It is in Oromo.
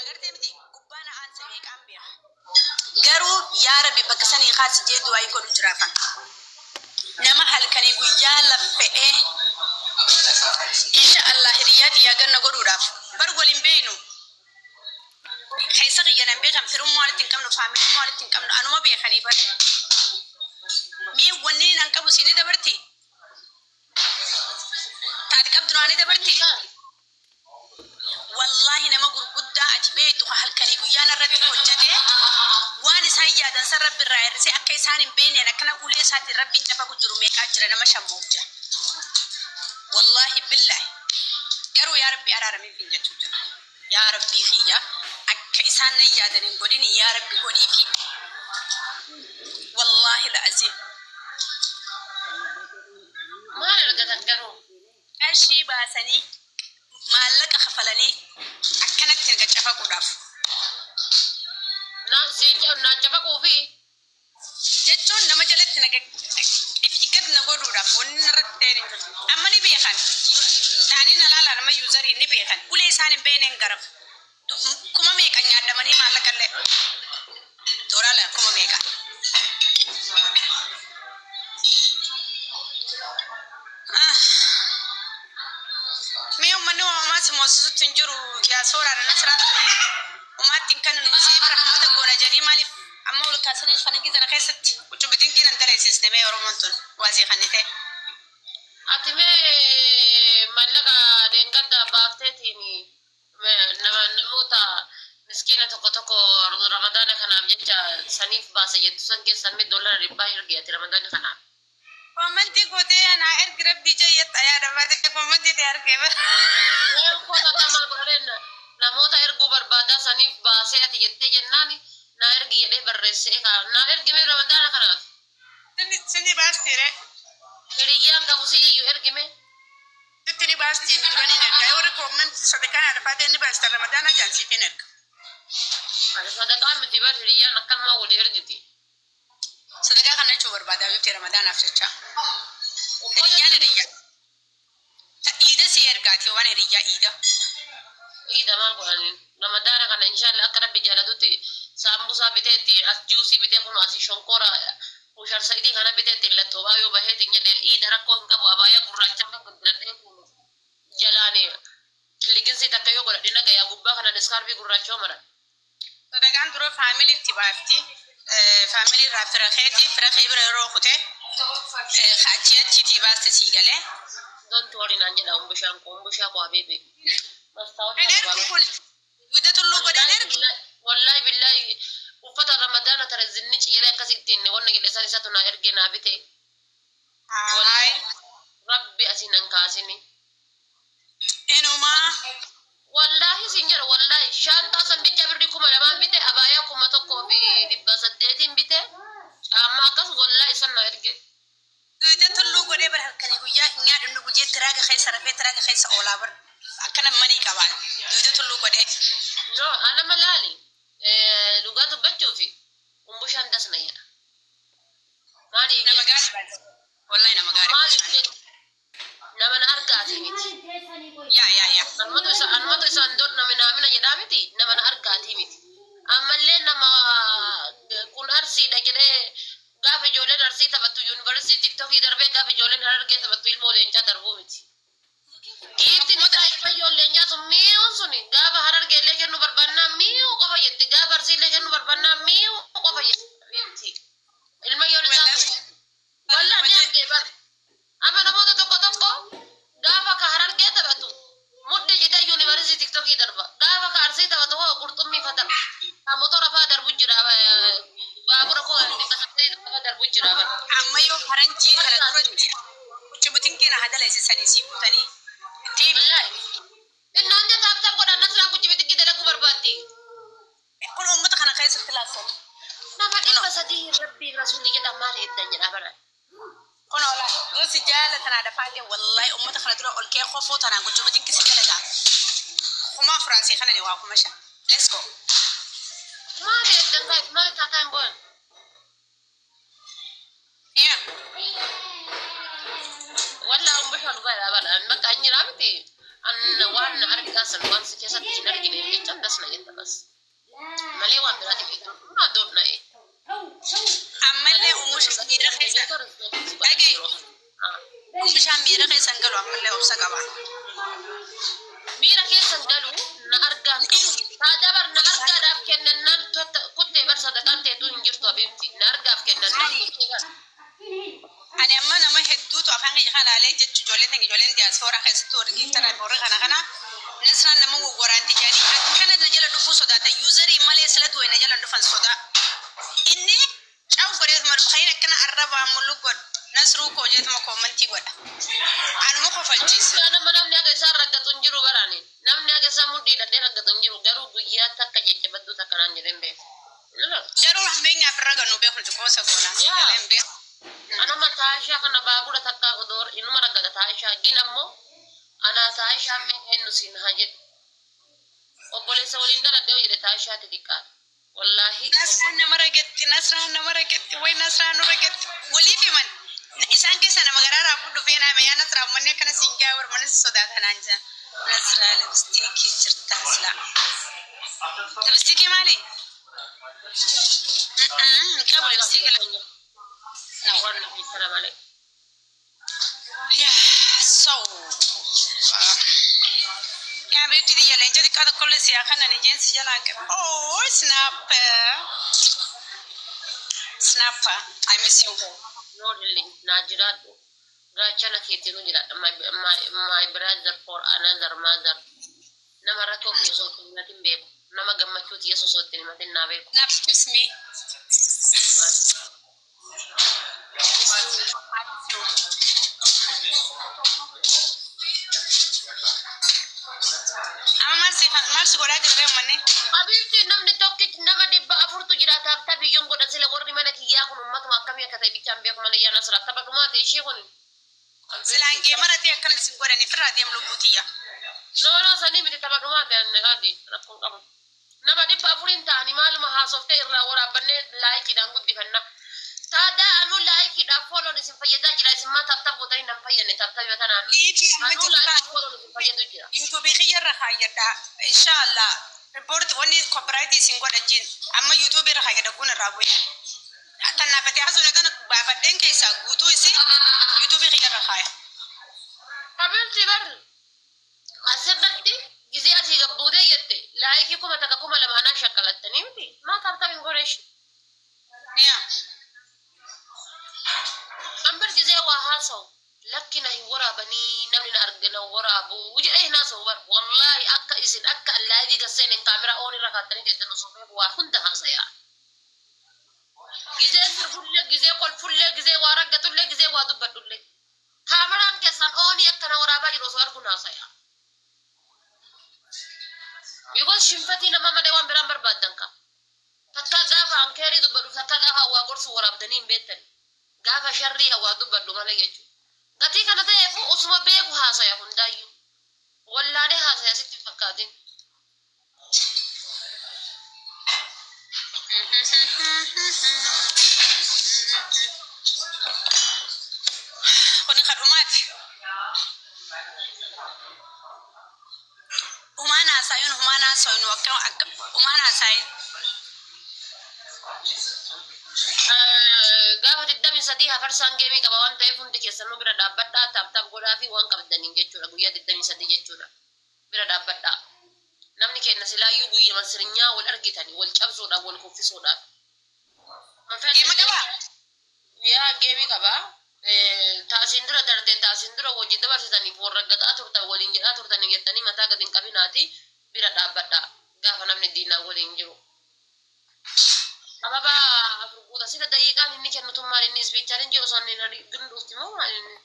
Agartee miti, gubbaa na aansa meeqaan beeka. Garuu yaa Rabbi bakka sanii kaasi jee du'aayii godhu jiraafan. Nama halkanii guyyaa laffe'ee insha Allah hiriyyaa tiyyaa ganna godhuudhaaf bar wal hin beeynu. Keessa kiyya nan beekan, firummaa walitti hin qabnu, faamilummaa walitti hin qabnu, anuma beekanii bar. Mee wanni nan qabu siin ni dabarti? Taati qabdu naa ni dabarti? Wallaahi nama gurguddaa ati beektu ka halkanii guyyaa narratti hojjatee waan isaan yaadan san Rabbi irraa hir'isee akka isaan hin beekneen akkana ulee isaatiin Rabbiin cafaqu jiru meeqaa jira, nama shammuuf jira. Wallaahi billaahi. Garuu yaa Rabbi araaramiif hin jechuu jira. Yaa Rabbii kiyya, akka isaan nan yaadan hin godhini, yaa Rabbi godhiifi. Wallaahi la'aziim. Maal argatan garuu? Qarshii baasanii, maallaqa kafalanii akkanatti erga cafaquudhaaf. Naan siin naan cafaquu fi Jechuun nama jalatti na ifii gad na godhuudhaaf wanni narratti ta'e hin jiru. Amma ni beekan. Ta'anii na laalaa, nama userii ni beekan. Ulee isaan hin beekne hin garafu. 20,000 nyaadhamanii maallaqa illee. Doolaara 20,000. Ah. Mee uummanni uumamaa si moosisutti hin jiru. Diyaasooraadha, Nasraan tuni. Umaatti hin kennu, siif rahmata goona jedhanii maaliif amma ol kaasanii fanagii sana keessatti quccubitiin kiinan daleessisne? Mee Oromoon tun waasii kannite. Ati mee mallaqa leengadda baafteetiin nama namoota miskiina tokko tokko Ramadaana kanaaf jecha saniif baase jettu san keessa mee $100 ergi ati Ramadaana kanaaf. Commentii gootee naa ergi, rabbii jeyyetta yaada baatee commentii ta'e argee bara. Mee uffata maal godhadheen namoota erguu barbaadaa saniif baasee ati jettee jennaan naa ergi jedhee barreessee kaa naa ergi mee Ramadaana kanaaf. Sini baastiire. Hiriyyaan qabu si iyyuu ergi mee. Sitti ni baastiin dura ni erga. Yoo warri commentii sadaqaa naa dhafaatee ni baasta Ramadaana jaansiitiin erga. Ani sadaqaa miti bar, hiriyyaan akkanumaa walii ergiti. Sadaqaa kana jechuu barbaadaa yuuti Ramadaanaaf jecha. Hiriyyaan hiriyyaa. Iida si ergaati waan hiriyyaa iida. Iida maal godhaniin? Ramadaana kana inshallah akka Rabbi jaalatutti saambusaa biteetti, as juusii bitee, kun asii shonkoora kushar sa'idii kana biteetti laxxoobaa yoo baheetiin jedhe iida rakkoo hin qabu. Abaayaa gurraacha kan guddiradhee jalaan liginsii takka yoo godhadhe nagayaa, gubbaa kanaan scarfii gurraacha yoo maran. Sadaqaan dura familyitti baafti. Family irraa fira keeti, fira kee bira yeroo kute achi achiitii baaste sii galee. Don't worry naan jedha umbushaan koo, umbushaa koo habiibi. Hin ergu kun gudda tulluu godhan ergu. Wallahi billahi, uffata Ramadaana tare zinnici jedhee akkasi ittiin wanna jedhe san isatu naa ergee naa bite. Haay. Rabbi asii nan kaasini. Inumaa. Wallahi sin jedha, wallahi shaantaa san bicha birri 2000n bite, abaayaa 1800n bite, caammaa akkas, wallahi san naa erge. Gudda tulluu godhee bara halkanii guyyaa hin nyaadhu gujee tiraaga keessa rafee tiraaga keessa oolaa bara akkana manii qabaan gudda tulluu godhee. No, anama laali, dhugaa dubbachuufi umbushaan dasna jedha. Maaliif Nama jedhu? gaarii baate. Wallahi nama gaarii. Maaliif jedhu? Nama na argaati miti. Yaa yaa yaa. Anumatu isaan don nama naamina jedhaa miti, nama na argaatii miti. Ammallee nama kun Arsiidha jedhee gaafa ijoolleen Arsii taphattu yuunivarsiitii TikTokii darbee, gaafa ijoolleen Harargee taphattu ilmoo leencaa darbuu miti. Giiftiin isaa ilmayyoon leencaa sun mi'uun suni gaafa Harargeellee kennuu barbaannaan mi'uu qofa jetti, gaafa Arsiillee kennuu barbaannaan mi'uu qofa jetti. Ilmayyoon isaa sun wallaa ni argee bar. Amma namoota tokko tokko gaafa ka Harargee taphatu mudhi jitee yuunivarsiitii TikTokii darba. Gaafa ka Arsii taphatu hoo qurxummii fa darba. Ka motora faa darbu jira, baabura koo 800 fa darbu jira bar. Amma yoo faranjii kana duratti quccubutiin keenya hadaleessisanii sii guutanii ittiin. Wallaahi. Innaan tap tap godhaan, Nasraan kuchibititti dalaguu barbaaddi. Kun uummata kana keessatti laaffamu. Nama 300 Rabbii rasuulli jedha maal eeddan jedha bara. Kun oolaa yoo si jaalatan haadha faatee, wallahi uummata kana dura ol kee kofoo tanaan quccubutiin kisi dalagaa. 4000 asii kana ni waa 5000. Let's go. Maal eeddan guys, maal taataan goon? Yeah. Wallaa umbushaa dhugaadha bara. Bakka hin jiraa miti. An waan na argaa san waan si keessatti hin argine jecha dasna jetta bas. Miira keessan galu na argaan qabu. Taadaa bar na argaadhaaf kennannaan kuttee bar sadaqaan teetuu hin jirtu abiimti. Na argaaf kennannaan kuttee bar. Ani amma nama hedduutu afaan kiyya kana laalee jechu, ijoolleen tan, ijoolleen diyaaspooraa keessatti warri giiftara warri kana kana Nasraan nama wawwaraanti jedhanii akkana na jala dhufuu sodaata. Userii malee sila du'e na jala dhufan sodaa. Inni caw godheetuma dhufa, kan akkana arrabaa mullu godhu Nasruu koo jeetuma commentii godha. Anuma kofalchiisa. Guyyaa nama namni akka isaan raggatu hin jiru baraani. Namni akka isaan mudhii hidhadhee raggatu hin jiru. Garuu guyyaa takka jecha badduu takka naan jedheen beeku. Garuu hammeenyaaf irra gannu beeku qoosa goonaa. Yaa. Galee hin beeku. Anuma taashaa kana baabura takka odoo inuma raggata taashaa gin ammoo anaa taashaa mee eenyu siin haa jedhu. Obboleessa waliin dhaladhee jedhe taashaati xiqqaadha. Wallaahi. Nasraan nama ragetti, Nasraan nama ragetti, way Nasraan nu ragetti. Waliif himan. Isaan keessa nama garaa raafuu dhufee naa yaa Nasraa, manni akkana siin gaa war mana si sodaatanaan jira. Nasraa, lipstickii jirtaa silaa. Lipstickii maali? Qabu lipstickii. No. Waan sana malee. Yeah, so yaa beekti xiyya leenca xiqqaa tokkollee siyaa kanan ijeensi jalaa qabe. Oh, snap. Snap. I miss you. No really, naa jiraadhu. Gaachana keetiin nu jiraadha. My brother for another mother. Nama rakkoo kiyya osoo itti himatin beeku. Nama gammachuu kiyya osoo itti himatin naa beeku. Snap, kiss me. I miss you. Amma maal si godhaa jirre uummanni? Abiibti, namni tokkichi nama 400tu jira. Taaptaa biyyoon godhan sila warri mana kiyyaa kun uummatuma akkamii akka ta'e bichaan beeku malee yaa Nasra tapha dhumaate ishee kun. Silaan gee maratee akkana isin godhani firraa deem lubbuu tiyya. No, sanii miti, tapha dhumaate adi rakkoon qabu. Nama 400n ta'anii maaluma haasoftee irraa waraabbannee likeiidhaan guddifanna. Taadaa anuu likeiidhaaf follown isin fayyadaa jira, isin maa tap tap gootanii nan fayyadne tap tap yoo tanaan. Liifii amma Anuu jirtu likeii follown isin fayyadu jira. YouTubeii kiyyarra kaayyadha. Inshaallah. Report wanni copyright isin godha jin. Amma YouTubeii irra kaayyadha kun irraa bu'e. Tannaafatee haasofne tana baafadheen keessaa guutuu isin YouTubeii kiyyarra kaaya. Habiibti, bar asirratti gizee asii gabbuutee jette likeii 1000 2000 anaa shakkalattanii miti maa tap tap hin godheeshi. Yaa. An gizee waa haasa'u lakki na hin waraabanii, namni na arge na waraabu jedhee hin haasa'u bar. Wallaahi akka isin akka liveii gasseen kaameraa on irra kaattanii jettan osoo beeku waa hunda haasaya. Gizee sirbullee, gizee kolfullee, gizee waa raggatullee, gizee waa dubbadhullee. Kaameraan keessan onii akka na waraabaa jiru osoo arguun haasaya. Because shinfatii nama malee waan biraan barbaaddan ka. Takka gaafa ankeerii dubbadhu, takka gaafa waa gorsu waraabdanii hin beektan. Gaafa sharrii waa dubbadhu malee jechuudha. Gatii kana ta'eef osuma beeku haasaya hundaayyuu. Wallaalee haasaya sitti hin fakkaatin. Kuni kadhumaati. Humaan haasayuun humaan haasayuun akka akka humaan haasayin. Gaafa 23 hafarsaan gameii qaba waan ta'eef hundi keessanuu bira dhaabbadhaa, tap tap godhaa fi waan qabdaniin jechuudha, guyyaa 23 jechuudha. Bira dhaabbadhaa. Namni keenya silaayyuu guyyama sirnyaa wal argitanii wal cabsuudhaaf wal kuffisuudhaaf. Game qabaa? Yaa, gameii qabaa. Taasiin dura darte, taasiin dura wajjin dabarsitaniif wal raggaxaa turtan, waliin jedhaa turtanii jettanii mataa gadi hin qabinaati, bira dhaabbadhaa gaafa namni diinaa waliin jiru. Sababa afur guuta sila daqiiqaan inni kennutu maal, inni ispiichaaliin jiru osoo inni hin dhufti moo maal inni?